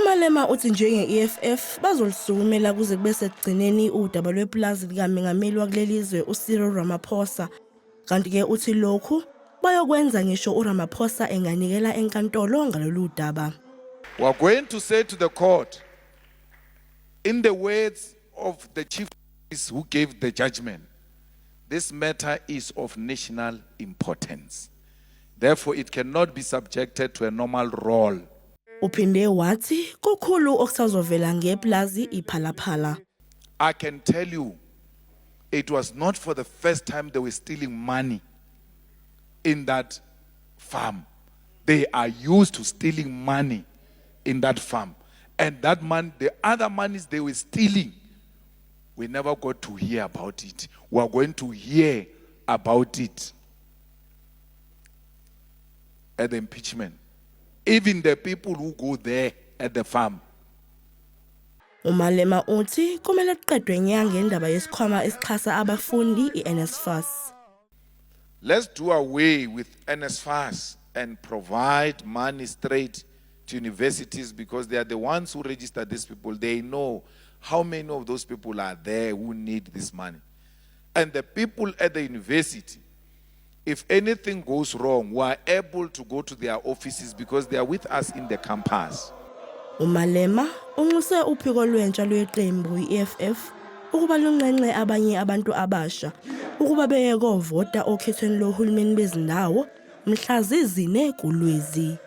uMalema uthi njenge-EFF bazolisukumela kuze kube sekugcineni udaba lwepulazi likaMengameli wakulelizwe uCyril Ramaphosa, kanti-ke uthi lokhu bayokwenza ngisho uRamaphosa enganikela enkantolo ngalolu daba. We are going to say to the court, in the words of the chief justice who gave the judgment, this matter is of national importance. Therefore, it cannot be subjected to a normal roll. Uphinde wathi kukhulu okusazovela ngepulazi iPhalaphala. I can tell you, it was not for the first time they were stealing money in that farm. They are used to stealing money in that farm. And that money, the other monies they were stealing, we never got to hear about it. We are going to hear about it at the impeachment. Even the people who go there at the farm. uMalema uthi kumele kuqedwe nya ngendaba yesikhwama esixhasa abafundi iNSFAS. Let's do away with NSFAS and provide money straight to universities, because they are the ones who register these people. They know how many of those people are there who need this money. And the people at the university, if anything goes wrong, we are able to go to their offices because they are with us in the campus. uMalema unxuse uphiko lwentsha lweqembu iEFF ukuba lunqenqe abanye abantu abasha ukuba beye kovota okhethweni lohulumeni bezindawo mhla zizine kuLwezi.